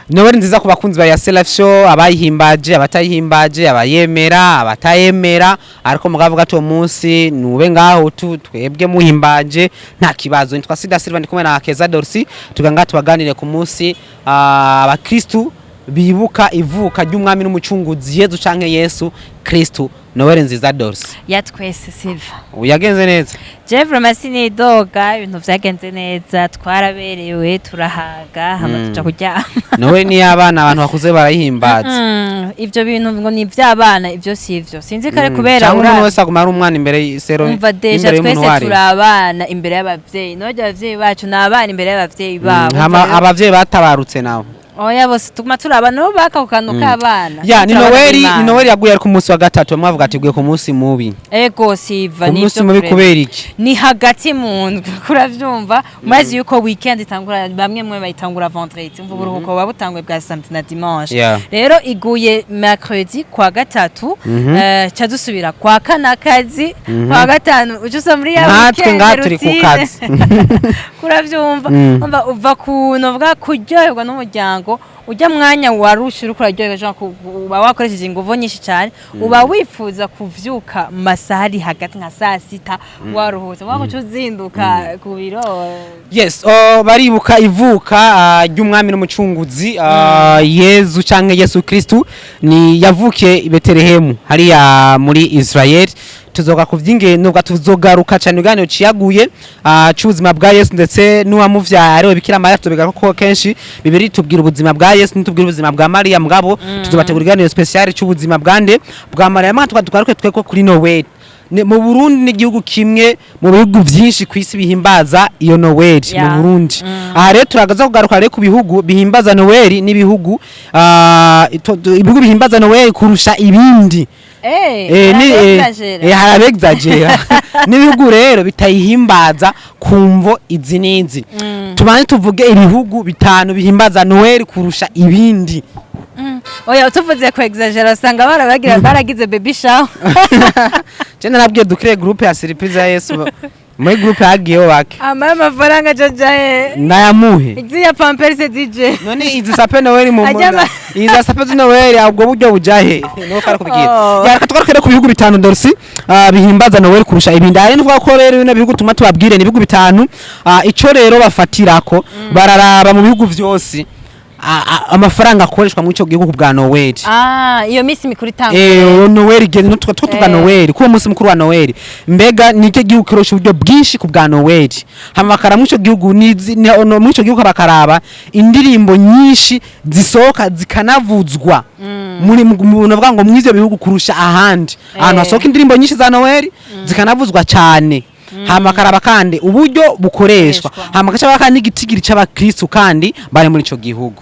Noel nziza ku bakunzi ba Yase Life Show, abayihimbaje, abatayihimbaje, abayemera, abatayemera, ariko mugavuga ati uwo munsi nube ngaho tu twebwe muhimbaje nta kibazo. Nitwa Sida Silva, ndi kumwe na Keza Dorsi, tuganga tubaganire ku munsi abakristu bibuka ivuka ry'umwami n'umucunguzi Yezu canke Yesu Kristu. Noel nziza, Dorsi. Ya twese, Silva. Yagenze neza? Je vraiment sinidoga, ibintu vyagenze neza, twaraberewe, turahaga, hama tuja kuryama. Noel ni y'abana, abantu bakuze barayihimbaza. Ivyo bintu ngo ni ivy'abana, ivyo si ivyo, sinzi kare kubera Cyangwa umuntu wese aguma ari umwana imbere y'isero. Umva, déjà imbere y'umuntu twese uwo ari we. Turi abana imbere y'abavyeyi, none abavyeyi bacu ni abana imbere y'abavyeyi babo. Hama Umva rero- abavyeyi batabarutse nabo? Oya, bose tuguma turi abana, nabo baka ku kantu k'abana. Ya ni Turi abana Noel, ni b'Imana. Noel yaguye ari ku munsi wa gatatu, bamwe bavuga ati guye ku munsi mubi. Ego Siva. Ku munsi mubi kubera iki? Ni hagati mu ndwi, kuravyumva, murazi yuko weekend itangura, bamwe mwe bayitangura vendredi, umva uburuhuko buba butanguye bwa samedi na dimanche. Rero iguye mercredi kwa gatatu, ca dusubira kwa kane akazi, kwa gatanu uca usa muri ya Natwe weekend ngaha turi ku routine. kazi. Kuravyumva, umva uva ku novuga kuryoherwa n'umuryango, ujya mwanya warusha uriko uraryoherwa, genre uba wakoresheje inguvu nyinshi cyane, uba wifuza kuvyuka mu masaha ari hagati nka saa sita waruhutse, waba uca uzinduka ku biro. Yes, baribuka ivuka ry'umwami n'umucunguzi Yezu canke Yesu Kristu, ni yavukiye i Betelehemu hariya muri Israel. Tuzoga ku vy'ingendo, tuzogaruka cyane ibiganiro ciyaguye c'ubuzima bwa Yesu ndetse n'uwamuvyaye ariwe Bikira Mariya. Tuzobigaruka ko kenshi bibiri tubwira ubuzima bwa Yesu ntitubwira ubuzima bwa Mariya, mugabo tuzobategura ibiganiro special c'ubuzima bwande bwa Mariya. Mwa tugaruke tweko kuri Noel. Mu Burundi ni igihugu kimwe mu bihugu vyinshi ku isi bihimbaza iyo Noel mu Burundi. Aha rero turagaza kugaruka rero ku bihugu bihimbaza Noel n'ibihugu ibihugu bihimbaza Noel kurusha ibindi. Harabexagera. Harabexagera n'ibihugu rero bitayihimbaza ku mvo izi n'izi. Tubanze tuvuge ibihugu bitanu bihimbaza Noel kurusha ibindi. Oya, tuvuze ku exagera usanga barabagira baragize baby shower. Je narabwiye dukire groupe ya surprise ya Yesu, muri groupe hagiyeho bake. Ama amafaranga jajaye. Nayamuhe. Izi ya Pampers DJ. None izi sapin Noel mu izi sapin Noel, ubwo buryo bujahe nuko ari kubwira. Oh. Yareka tugaruke rero ku bihugu bitanu, Dorsi, bihimbaza Noel kurusha ibindi. Hari nuvuga ko rero bino bihugu tuma tubabwire ni ibihugu bitanu. Ico rero bafatirako, bararaba mu bihugu vyose amafaranga akoreshwa muri ico gihugu bwa Noel. Ah, iyo minsi mikuru itangwa. Noel igeze no tuba tuvuga Noel kuwo munsi mukuru wa Noel, mbega nike gihugu kirosha uburyo bwinshi ku bwa Noel? Hama bakara muri ico gihugu no, muri ico gihugu bakaraba indirimbo nyinshi zisohoka zikanavuzwa muri navuga ngo mw'ivyo bihugu kurusha ahandi ahantu hasohoka indirimbo nyinshi za Noel zikanavuzwa cyane. Hama bakaraba kandi uburyo bukoreshwa. Bukoreshwa. Hama gaca kandi n'igitigiri c'abakristu kandi bari muri ico gihugu.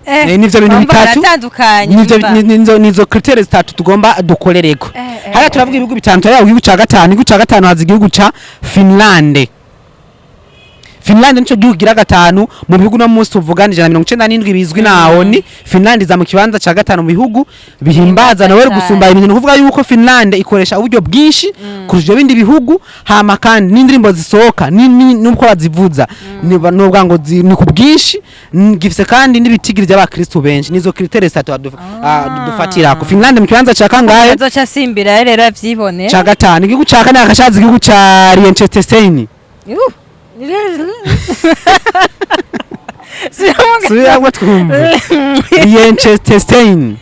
Nivyo bintu Urumva bitatu. baratandukanye, Nivyo umva. nizo critères zitatu tugomba dukorereko. Hariya turavuga ibihugu bitanu, turareba igihugu ca gatanu. Igihugu ca gatanu haza igihugu ca Finlande. Finlande nico gihugu gira gatanu mu bihugu no munsi tuvugana 197 bizwi na ONU. Finlande iza mu kibanza ca gatanu mu bihugu bihimbaza Noel cyane. gusumba ibintu. Ni ukuvuga yuko Finlande ikoresha uburyo bwinshi kurusha ibindi bihugu, hama kandi n'indirimbo zisohoka nuko bazivuza nuvuga ngo ni ku bwinshi, gifise kandi n'ibitigiri by'abakristu benshi. Nizo critères zitatu dufatirako. Finlande mu kibanza ca kangahe? Azoca asimbira rero avyibone. Ca gatanu. Igihugu ca kane hakashaza igihugu ca Liechtenstein. Subiramwo twumve: Liechtenstein.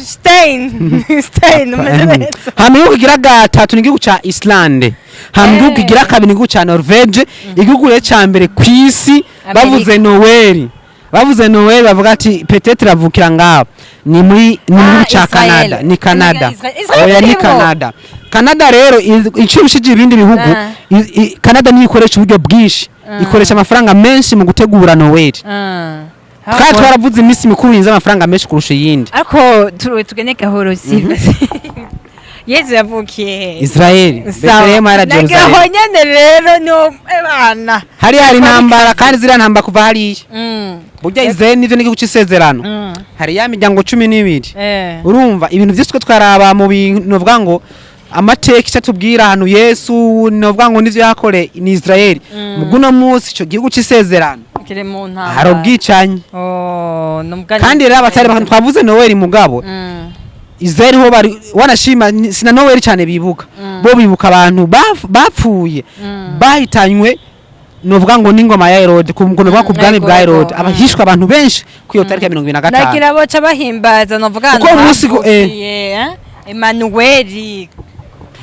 Stein Stein, umeze neza. Hama igihugu kigira gatatu ni igihugu ca Islande. Hama igihugu kigira kabiri ni igihugu ca Norvege. Igihugu rero ca mbere kw'isi Amerika. Bavuze Noel bavuga ati peut-être avukira ngaho, ni muri ni mu gihugu ca Israel. Canada, ni Canada. Israel Oya, ni irimwo. Canada. Canada rero ico irushije ibindi bihugu, Canada niyo ikoresha uburyo bwinshi, ikoresha amafaranga menshi mu gutegura Noel. Kandi twaravuze iminsi mikuru yinjiza amafaranga menshi kurusha iyindi. Ariko tugende gahoro, si Yezu yavukiye he? Israel, Bethlehem hariya, Nagira aho Jerusalem. nyene rero no ebana. Hariya hari intambara, kandi ziriya ntambara kuva hariya, burya Israel nivyo n'igihugu c'isezerano. Hari ya miryango 12. Urumva ibintu vyose twe twaraba mu bintu novuga ngo amateka icyo atubwira ahantu Yesu novuga ngo nivyo yakore ni Israel. Mu guno munsi ico gihugu c'isezerano Kiri mu ntambara. hari ubwicanyi. Oh. Ego, nubwo Kandi rero abatari twavuze Noel, mugabo Israel ho bari wanashima sina Noel cyane bibuka. Bo bibuka abantu bapfuye, bahitanywe novuga ngo n'ingoma ya Herode, ku novuga ku bwami bwa Herode, abahishwe abantu benshi ku iyo tariki ya 25. Nagira boca bahimbaza novuga Kuko umunsi Emmanuel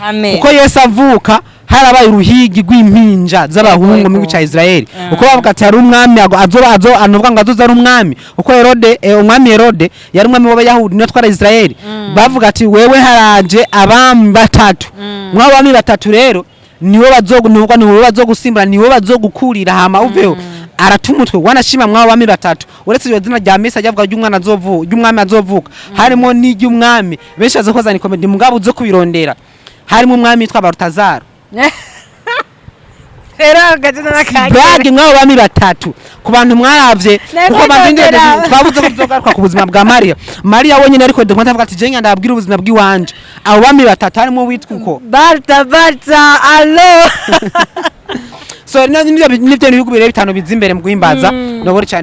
Amen. Uko Yesu avuka, harabaye uruhigi rw'impinja z'abahungu mu gihugu cya Israel, uko bavuga ati hari umwami azoba azo anovuga ngo azoza ari umwami, uko Herode, umwami Herode yari umwami w'Abayahudi, niwe atwara Israel. Bavuga ati wewe haraje abami batatu, mwabo bami batatu rero niwe bazogunuka, niwe bazogusimbura, niwe bazogukurira, hama uveho. Arata umutwe wanashima. Mwabo bami batatu, uretse iryo zina rya Mesa ryavuga ry'umwana azovuka, ry'umwami azovuka, harimo n'iry'umwami benshi bazokozana ikomedi, mugabo uzo kubirondera, harimo umwami witwa Barutazaro. Rero agazina n'akakera. Brag mwabo bami batatu ku bantu mwaravye, Nego kuko bandindire ndondera. twabuze ko tuzogaruka ku buzima bwa Mariya. Mariya wenyine, ariko ndumva ndavuga ati jenga ndabwira ubuzima bw'iwanje. Abo bami batatu harimo witwa uko. Barta Barta, allo. So nivyo bihugu bibiri bitanu biza imbere mu guhimbaza Noel cyane.